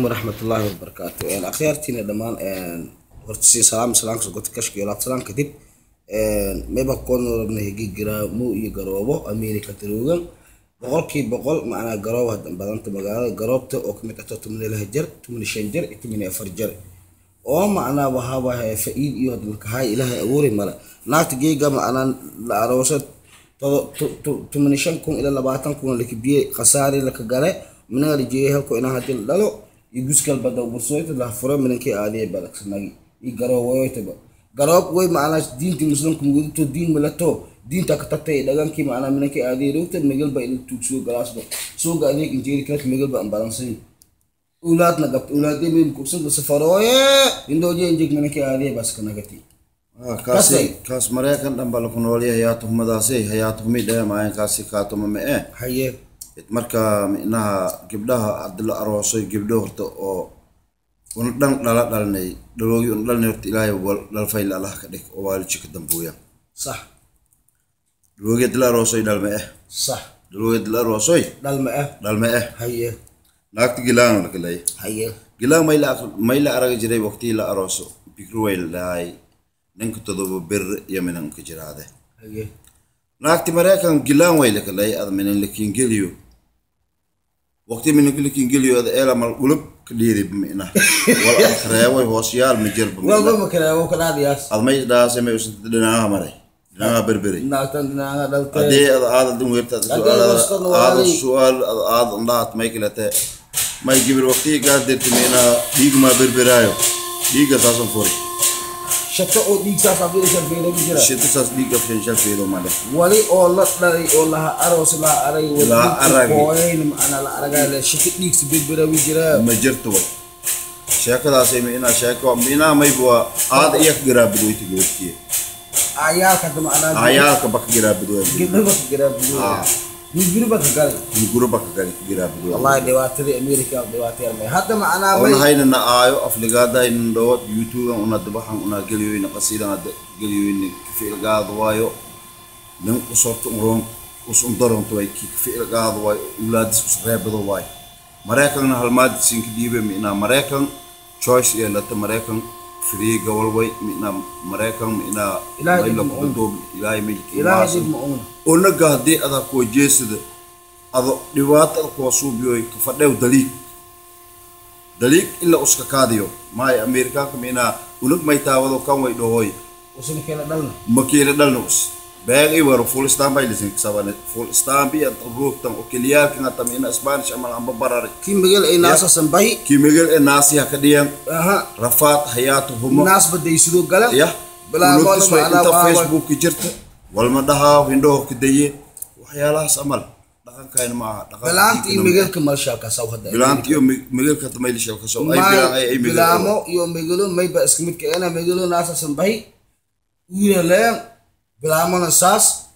Waraxmatullaahi wabarakaatu. Akhyaartiina dhammaan, horta si salaam salaamka sogota kashka iyo laab salaam kadib, mayba koona rabna higi garaamo iyo garoobo America taruugan 100%. Macnaa garoobo hadda badanta magaalada garoobta oo kamid ah 12 jir, 15 jir iyo 14 jir oo macnaa waxaaba faa'iid iyo hadda markahay Ilaahay abuuri male. Naagta geega macnaa la aroosa 15,000 ilaa 20,000 lakabiyey, khasaari laka gale minaga la jeeyay halko inaa hadii la dhalo iyo guskal bada bursoyta la furo minankii aadiyay balaksanagi iyo garooboytaba garoob way. Macnaa diinta muslimka muguduto, diin malato, diinta ka tagtay dhagankii. Macnaa minankii aadiyay rogta megal ba ila tuugsiyo galaasba suuga adeeg injeeri kala megal ba ambalansan ulaadna gabta ulaadey mim kubsanta safarooye indooje injeeg minankii aadiyay baskanagati. Kaasi kaas Mareykan dhan baa laku noolyahay. Hayaa tuhmadaasi hayaa tuhmi dhehe maayan, kaasi kaatuma ma eh. Haye. Marka micnaha gabdhaha hadii la aroosay, gabdho horta oo una dhan dhala dhalinay, dhaloogi una dhalinay, horta Ilaahay dhalfayla Allah ka dhig oo waalidka ka dambuuya. Sax. Dhaloogi hadii la aroosay dhalma eh. Sax. Dhaloogi hadii la aroosay dhalma eh. Dhalma eh. Haye. Naagta gilaan la kalay. Haye. Gilaan mayla aragi jiray waqtigii la arooso, bikru way la dhahay ninka 7 bir iyo minanka jiraade. Haye. Naagti Mareykan gilaan way la kalay ad minan lakin geliyo, waqti minanka lakin geliyo ad eela mal gulub ka dhiiri micna wal alkareeway hoosyaal ma jirba. Walba ma kale ka dhaadiyaas. Ad may dhaasay may usanta dhinaaha maray, dhinaaha berberi. Naagtan dhinaaga dhaltay. Haddii ad aad adun weerta aad su'aal ad aad ndhaat may kalete may gibir waqti gaas dirti micnaha dhiig maa berberaayo, dhiigga saasan furi. Shato oo dhiig saas afirisha beelagu jira. Shito saas dhiig afshan shal fiiro male. Wali oo la dhalay oo laha aroos laha arag. Laha arag. Kooyayna macnaa la aragaa le shato dhiig si berberagu jira. Ma jirto way sheekadaasi micnaha sheeko micnaha mayba waa aad iya ka garaabidoyta gabadhtiya. Cayaalka hadda macnaa cayaalka ba ka garaabidoya. Gabdhaba ka garaabidoya, miguriba ka galay. Miguriba ka galay, ka garaabidoya. Wallahi dhibaatadii America dhibaatayar may hadda macnaa may ona haynana aayo afligaadayna dhawad YouTube una dabaxan una geliyoyna qasiidan hadda geliyoyna kaficilgaada waayo nin usorta uroon us undaronto way ki kaficilgaada waayo ulaadis us reebado waayo. Mareykanna halmaadisinka dhiibe micnaa Mareykan choice iyo lata, Mareykan free gobol way micnaa Mareykan micnaa Ilaahay dib ma uun. Ilaahay milki. Ilaahay dib ma uuna. Onaga haddii adaa kuwa jeesada ado dhibaatada kuwa suubiyoy kafadhew daliig daliig ilaa uska kaadiyo maay Amerikaanka micnaa unug may taawado kan way dhahoy. Usuna keena dhalna. Makiila dhalna us beeg i waro full stamp ay lisin kasabane full stamp iyo ruugtan oo keliyaalkan hata micnaa Spanish amal amba barari. Kii magal ay naasasan bahi. Kii magal ee naasi ha ka dhiyan. Aha. Rafaad hayaatu humo. Naas badaysidoo gala. Yah. Bilaabo unugtis way macnaa inta waa Facebook jirta walma dhahaa hindhoho ka daye waxyaalahaas amal dhaqankayna ma aha dhaqanka bilaanta iyo diinkana ma aha. magalka malshalkaas hadda. Bilaanta iyo magalka hata maylisha kasoo ay bilaan ay ay magal bilaamo iyo megalo mayba iska midka ena megalo naasasan bahi wiilaleen bilaamona saas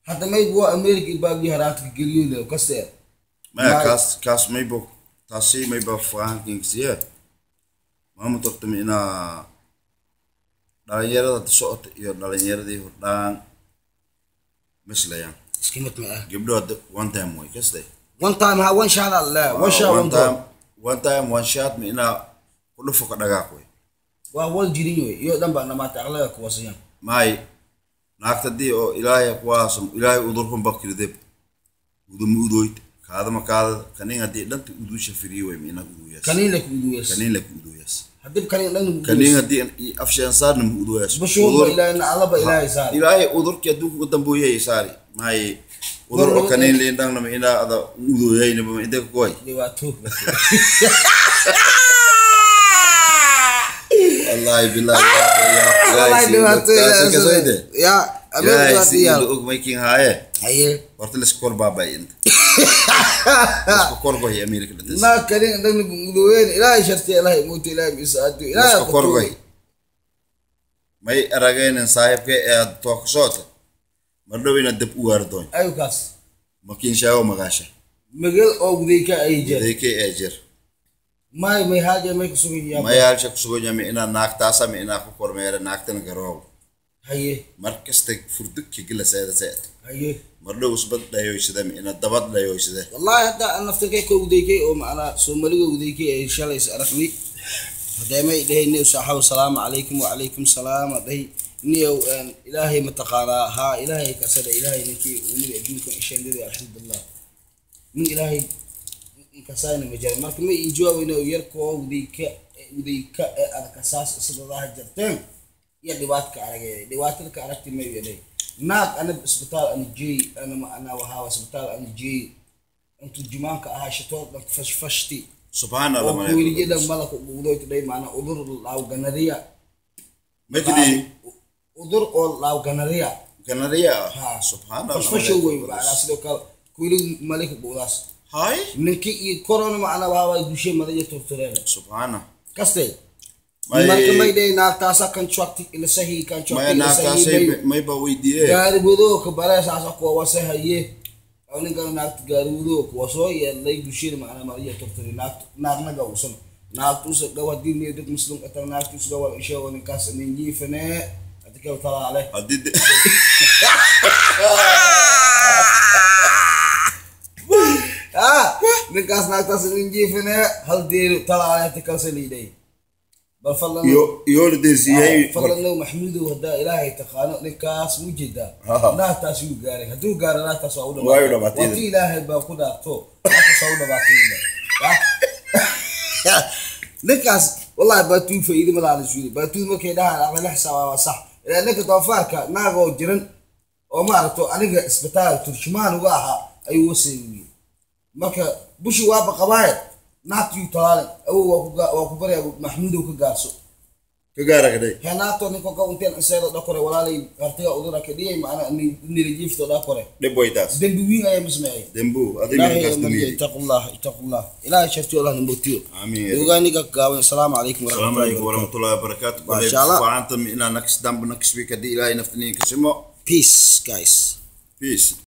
hadda mayb waa America baagii haraanta ka geliyo kaste. Maya kaas maybo taasi mayba fahankinksiye maamud horta inaa dhalinyarada hadda socota iyo dhalinyaradii hordhaan mislayaan. Iska mid ma ah. Gabdho hadda one time way kastay. One time ha, one shot alle, one shot one one time time. One time one shot ma inaa ku dhufo ka dhagaaq way. Waa wal jirin wey iyo dhan baa dhamaatay aqlaga kuwasayaan. Maay naagta haddii oo Ilaahay kuwaasam Ilaahay udurkun bakirideb uduma udoyt kaadama kaadada kanin haddii dhanta udusha firiye way ma inaa uduyaas. Kaniin la ku uduyees. Kanin la ku uduyaas. Haddii kaniin dhan kanin haddii afshaan saarna ma uduyaas. Bashuurba Ilaahay alaba Ilaahay saar. Ilaahay udurkii adduunka ugu dambeeyay saari maay udur oo kanin liin dhangna ma inaa ada uduyayna ma intee ku koy. Dhibaato. Wallahi billahi. Wallahi dhibaato. Kasoyde. Ya Ilaahay America si diyaar uu og making haaye. Haye. Horta la iska kor baabay inta iska kor goy America dhatis. Na kaniin dhan uduyeyn Ilaahay sharti Ilaahay muuti Ilaahay misaadu Ilaahay. Iska kor goy may aragaynan saaxiibka ee aad too ka socota mar dhow inaad dab u waardoon. Ayu kaas. Makiin shaago magaasha. Magal oo gudayka ay jeer. Deekay ee jir. May may haaja may ku sugan yahay. May halsha ku sugan yahay inaa naagtaasa ma inaa ku kormeera naagtana garoob. Haye. Markasta furdugki gila seeda seed. Haye. Mardhow usbad dhayoysada ina dabad dhayoysada. Wallahi hadda aan naftirkay ka udeykay oo macnaa Soomaaliga udeykay ay shalay is aragnay. Hadeemay dhahay niyow saaxiib salaamu calaykum wa calaykum salaam dhahay niyow ilaahay mataqaanaa haa ilaahay kasada ilaahay ninkii umid adduunka isheendada alxamdulillah min ilaahay inkasayna ma jira marka ma ii jawaabeyna yarkoo udeyka udeyka ee adkasaas isdadaha jarteen iyo dhibaatka aragay dhibaatada ka aragtay ma yeelay naag ana isbitaal ana jeey ana ma ana waxa isbitaal ana jeey intu jumaanka ahaa shito dhan fashfashti subxaan allah oo kuwilijada malaka ugudoyta dhay macna udur laaw ganariya majdi udur oo laaw ganariya ganariya ha subxaan allah fashfasho wey macna sidoo kale kuwili malaka ugudaas hay ninkii iyo corona macna waxa way dushe madaya tortureena subxaana kastay marka may dhahay naagtaasa contract ila sahi contract may ila naagtaasay sahi may ba weydiiyee gaariwadoo ka bareesaasa kuwa wasahaye oo ninkan naagta gaariwadoo kuwa soo yeelay dusheeda macnaa mariya torturi naagta naagnaga uusan naagtuusa dhaw haddii niyo dad muslim ata naagtuusa dhaw isheego ninkaas nin jiifane hadi kale talaale haddii ah ninkaas naagtaas nin jiifane hal deero talaale hadi kale saliiday bal fadlan iyo iyo la deesiyay fadlan maxmuudow haddaa ilaahay taqaano ninkaas mu jeedaa naagtaas yuu gaaray hadduu gaaro naagtaas waa u Waa u dhamaatay. waa ti ilaahay baa ku dhaarto naagtaas waa u dhamaatay ninkaas wallahi baatuu faa'iido ma laha lisuuli baatuu markay dhahaan aqli la xisaabaa waa sax ilaa ninka doofaarka naag oo jiran oo maaragto aniga isbitaal turjumaan uga ahaa ayuu waseeyey marka bushi waaba qabaaye naagtiyuu talaalay awow waa ku baryaa maxmuudow ka gaarso ka gaara kadhay henato ninka ka unteen inseedo dhakore walaalay hartiga udura ka dhiyay macna nilijiifto dhakore dhib way taas dembi wiin ayaa masmeeyay dembu adiga ilaahay ninkaas markay dumiyey itaqullah itaqullah ilaahay shartiyo allah nimbotiyo aamiin ogaaniga gaaban assalaamu calaykum السلام waraxmatullahi عليكم ورحمة الله وبركاته ما شاء الله. وعنتم إلى نكس دم نكس بك دي إلهي نفتنين كسمو peace guys بيس.